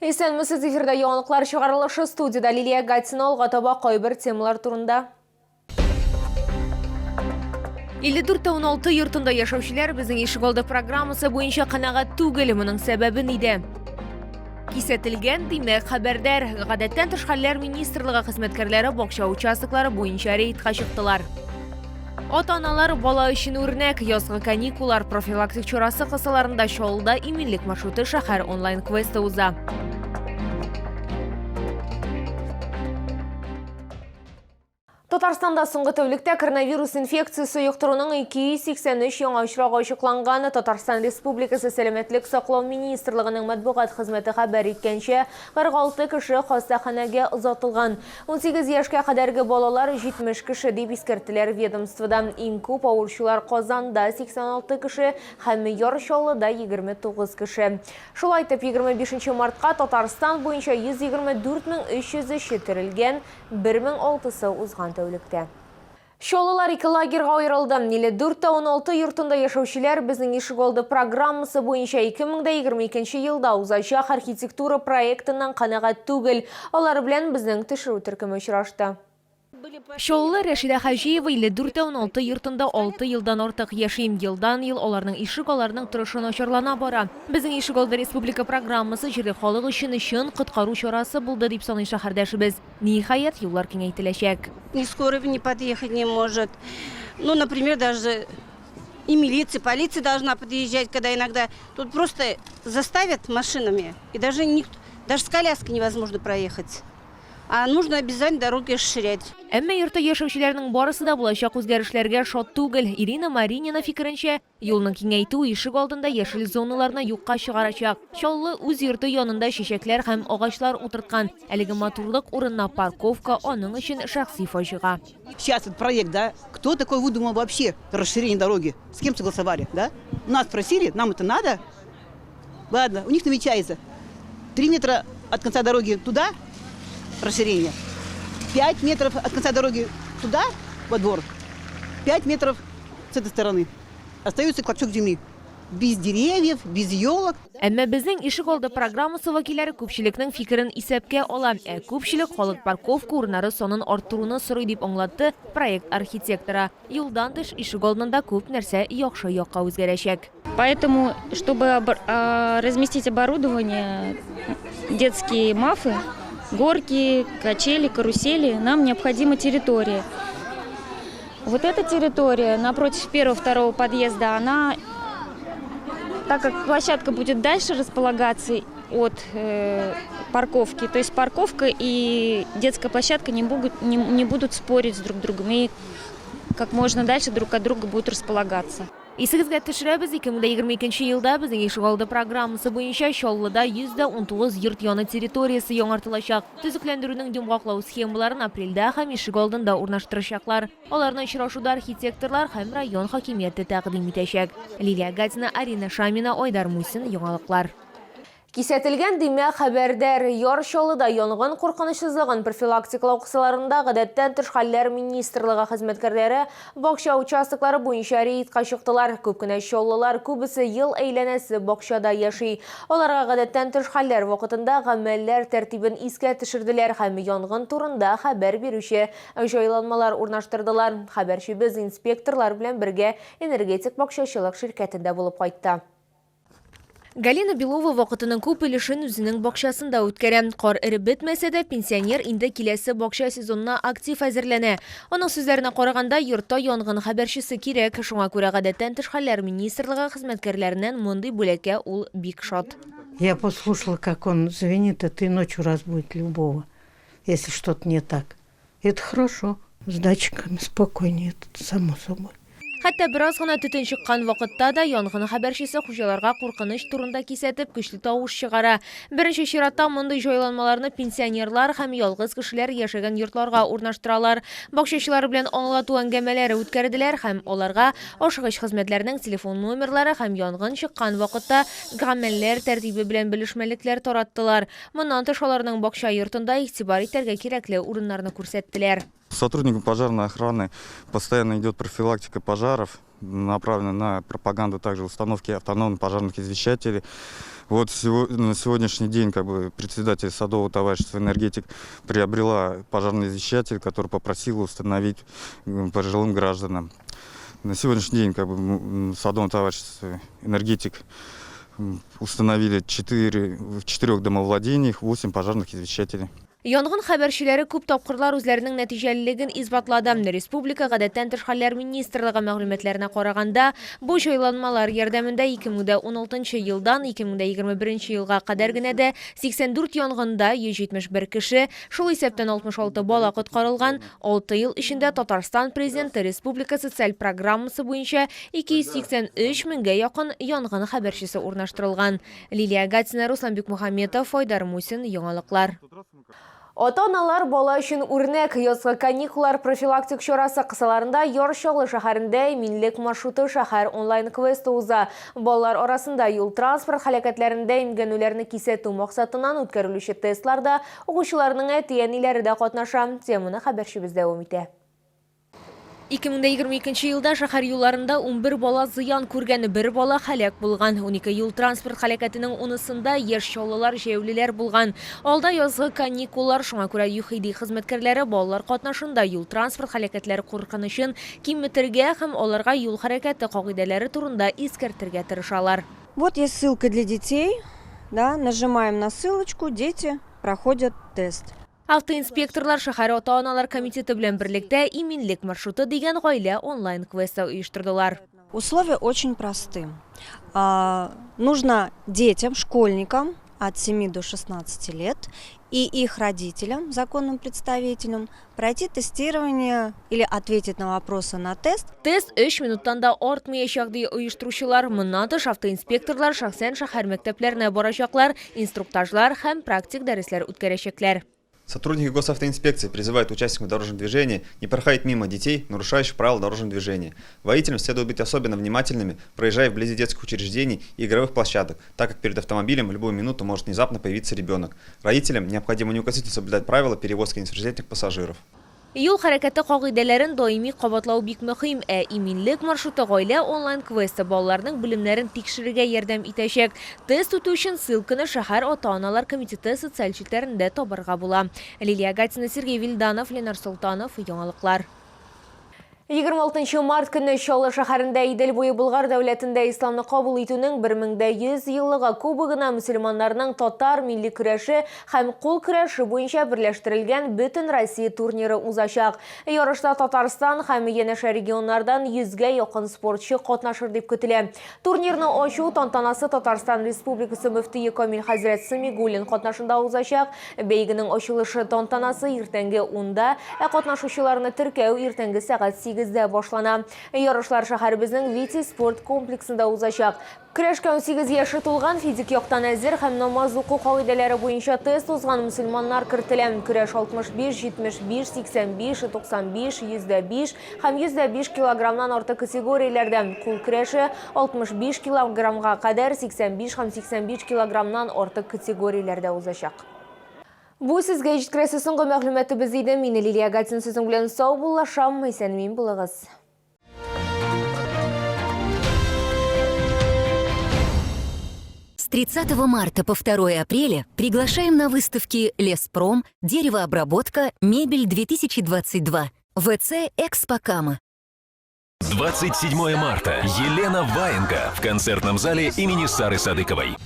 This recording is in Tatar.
Исәнмесез, эфирда яңалыклар чыгарылышы, студиядә Лилия Гатина. Алга таба кайбер темалар турында. 54-16 йортында яшәүчеләр безнең ишегалды программасы буенча канәгать түгел. Моның сәбәбе нидә? Кисәтелгән, димәк, хәбәрдар. Гадәттән тыш хәлләр министрлыгы хезмәткәрләре бакча участоклары буенча рейдка чыктылар. Ата-аналар бала өчен үрнәк. Язгы каникуллар профилактик чарасы кысаларында Чаллыда иминлек маршруты шәһәр онлайн-квесты уза. Татарстанда соңгы тәүлектә коронавирус инфекциясе йоктыруның 283 яңа очрагы ачыкланган. Татарстан Республикасы Сәламәтлек саклау министрлыгының матбугат хезмәте хәбәр иткәнчә, 46 кеше хастаханәгә озатылган. 18 яшькә кадәрге балалар 70 кеше, дип искәрттеләр ведомствода. Иң күп авыручылар Казанда, 86 кеше, һәм Яр Чаллыда, 29 кеше. Шулай итеп, 25 мартка Татарстан буенча 124 303 терелгән, 1006-сы узган тәүлектә. Чаллылар ике лагерьга аерылды. 54 тә 16 йортында яшәүчеләр Безнең ишегалды программасы буенча 2022 елда узачак архитектура проектыннан канәгать түгел. Алар белән безнең төшерү төркеме очрашты. Чаллы Рәшидә Хаҗиева 54 тә 16 йортында алты елдан артык яши. Елдан-ел аларның ишек аларның торышы начарлана бара. Безнең ишегалды республика программасы җирле халык өчен чын коткару чарасы булды, дип саный шәһәрдәшебез. Ниһаять, юллар киңәйтеләчәк. Ни скорый не подъехать не может. Ну, например, даже и милиция, полиция должна подъезжать, когда иногда тут просто заставят машинами, и даже, никто, даже с коляской невозможно проехать. А нужно обязательно дороги расширять. Әмма йортта яшәүчеләрнең барысы да булачак үзгәрешләргә шат түгел. Ирина Маринина фикеренчә, Юлны киңәйтү ишек алдында яшел зоналарны юкка чыгарачак. Чаллы үз йорты янында чәчәкләр һәм агачлар утырткан. Әлеге матурлык урынына парковка аның өчен шәхси фаҗига. Сейчас этот проект, да, кто такой выдумал вообще расширение дороги? С кем согласовали, да? Нас спросили, нам это надо? Ладно, у них намечается 3 метра от конца дороги туда расширение, 5 метров от конца дороги туда, во двор, 5 метров с этой стороны. Остается клочок земли. Без деревьев, без елок. Әмма безнең ишек алды программасы вәкилләре күпчелекнең фикерен исәпкә ала. Ә күпчелек халык парковка урыннары санын арттыруны сорый, дип аңлатты проект архитекторы. Юлдан тыш, ишек алдында күп нәрсә яхшы якка үзгәрәчәк. Поэтому, чтобы разместить оборудование, детские мафы, горки, качели, карусели, нам необходима территория. Вот эта территория напротив первого-второго подъезда, она, так как площадка будет дальше располагаться от парковки, то есть парковка и детская площадка не будут спорить с друг другом и как можно дальше друг от друга будут располагаться. Исегезгә төшерәбез, 2022 елда безнең ишегалды программасы буенча Чаллыда 119 йорт яны территориясе яңартылачак. Төзекләндерүнең йомгаклау схемаларын апрельдә һәм ишегалдында урнаштырачаклар. Аларны очрашуда архитекторлар һәм район хакимияте тәкъдим итәчәк. Лилия Гатина, Арина Шамина, Айдар Мусин, Яңалыклар. Кисәтелгән, димәк, хәбәрдар. Яр Чаллыда янгын куркынычсызлыгын профилактикалау кысаларында Гадәттән тыш хәлләр министрлыгы хезмәткәрләре бакча участоклары буенча рейдка чыктылар. Күп кенә чаллылар, күбесе ел әйләнәсе бакчада яши. Аларга гадәттән тыш хәлләр вакытында гамәлләр тәртибен искә төшерделәр һәм янгын турында хәбәр бирүче җайланмалар урнаштырдылар. Хәбәрчебез инспекторлар белән бергә Энергетик бакчачылык ширкәтендә булып кайтты. Галина Белова вакытының күп өлешен үзенең бакчасында үткәрә. Кар эреп бетмәсә дә, пенсионер инде киләсе бакча сезонына актив әзерләнә. Аның сүзләренә караганда, йортта янгын хәбәрчесе кирәк. Шуңа күрә Гадәттән тыш хәлләр министрлыгы хезмәткәрләреннән мондый бүләккә ул бик шат. Я послушала, как он звенит, это и ночью разбудит любого, если что-то не так. Это хорошо. С датчиками спокойнее, это само собой. Хәтта бераз гына төтен чыккан вакытта да янгын хәбәрчесе хуҗаларга куркыныч турында кисәтеп, көчле тавыш чыгара. Беренче чиратта мондый җайланмаларны пенсионерлар һәм ялгыз кешеләр яшәгән йортларга урнаштыралар. Бакчачылар белән аңлату әңгәмәләре үткәрделәр һәм аларга ашыгыч хезмәтләрнең телефон номерлары һәм янгын чыккан вакытта гамәлләр тәртибе белән белешмәлекләр тараттылар. Моннан тыш, аларның бакча йортында игътибар итәргә кирәкле урыннарны күрсәттеләр. Сотрудникам пожарной охраны постоянно идет профилактика пожаров. направлена на пропаганду также установки автономных пожарных извещателей. Вот на сегодняшний день как бы председатель садового товарищества «Энергетик» приобрела пожарный извещатель, который попросила установить пожилым гражданам. На сегодняшний день как бы в садовом товариществе «Энергетик» установили 4, в четырех домовладениях 8 пожарных извещателей. Янгын хәбәрчеләре күп тапкырлар үзләренең нәтиҗәлелеген исбатлады. Республика гадәттән тыш хәлләр министрлыгы мәгълүматларына караганда, бу җайланмалар ярдәмендә 2016 елдан 2021 елга кадәр генә дә 84 янгында 171 кеше, шул исәптән 66 бала коткарылган. 6 ел эчендә Татарстан Президенты республика социаль программасы буенча 283 меңгә якын янгын хәбәрчесе урнаштырылган. Лилия Гатина, Руслан Бикмухаметов, Айдар Мусин, Яңалыклар. Ата-аналар бала өчен үрнәк. Язгы каникуллар профилактик чарасы кысаларында Яр Чаллы шәһәрендә Иминлек маршруты шәһәр онлайн-квесты уза. Балалар арасында юл-транспорт һәлакәтләрендә имгәнүләрне кисәтү максатыннан үткәрелүче тестларда укучыларның әти-әниләре дә катнаша. Теманы хәбәрчебез дәвам итә. 2022 елда шәһәр юлларында 11 бала зыян күргән, бер бала һәлак булган. 12 юл-транспорт һәлакәтенең унысында яшь чаллылар, җәяүлеләр булган. Алда язгы каникуллар, шуңа күрә ЮХИДИ хезмәткәрләре балалар катнашында юл-транспорт һәлакәтләре куркынычын киметергә һәм аларга юл хәрәкәте кагыйдәләре турында искәртергә тырышалар. Вот есть ссылка для детей, да, нажимаем на ссылочку, дети проходят тест. Автоинспекторлар шәһәр ата-аналар комитеты белән берлектә Иминлек маршруты дигән гаилә онлайн-квесты оештырдылар. Условия очень просты. Нужно детям, школьникам от 7 до 16 лет и их родителям, законным представителям, пройти тестирование или ответить на вопросы на тест. Тест 3 минуттан да артмаячак, ди оештыручылар. Моннан тыш автоинспекторлар шәхсән шәһәр мәктәпләренә барачаклар, инструктажлар һәм практик дәресләр үткәрәчәкләр. Сотрудники госавтоинспекции призывают участников дорожного движения не проходить мимо детей, нарушающих правила дорожного движения. Водителям следует быть особенно внимательными, проезжая вблизи детских учреждений и игровых площадок, так как перед автомобилем в любую минуту может внезапно появиться ребенок. Родителям необходимо неукоснительно соблюдать правила перевозки несовершеннолетних пассажиров. Юл хәрәкәте кагыйдәләрен даими кабатлау бик мөһим, ә Иминлек маршруты гаилә онлайн-квесты балаларның белемнәрен тикшерергә ярдәм итәчәк. Тест үтү өчен ссылканы шәһәр ата-аналар комитеты социаль челтәрендә табарга була. Лилия Гатина, Сергей Вильданов, Ленар Солтанов, Яңалыклар. 26 март көнне Чаллы шәһәрендә Идел буе Болгар дәүләтендә исламны кабул итүнең 1100 еллыгы кубогына мөселманнарның татар милли көрәше һәм кул көрәше буенча берләштерелгән бөтен Россия турниры узачак. Ярышта Татарстан һәм янәшә регионнардан 100гә якын спортчы катнашыр дип көтелә. Турнирны ачу тантанасы Татарстан Республикасы мөфтие Камил хәзрәт Самигуллин катнашында узачак. Бәйгенең ачылышы тантанасы иртәнге 10-да, ә катнашучыларны теркәү иртәнге сәгать 8-дә башлана. Ярышлар шәһәребезнең Витязь спорт комплексында узачак. Көрәшкә 18 яше тулган, физик яктан әзер һәм намаз уку кагыйдәләре буенча тест узган мөселманнар кертелә. Көрәш 65, 75, 85, 95, 105 һәм 105 килограммнан артык категорияләрдә. Кул көрәше 65 килограммга кадәр 85 һәм 85 килограммнан артык категорияләрдә узачак. Бу сезгә җиткерәсе соңгы мәгълүматыбыз иде. Мин Лилия Гатин сезнең белән саубуллашам. Исән-имин булыгыз. С 30 марта по 2 апреля приглашаем на выставки «Леспром», «Деревообработка», «Мебель-2022», ВЦ «Экспокама». 27 марта. Елена Ваенга в концертном зале имени Сары Садыковой.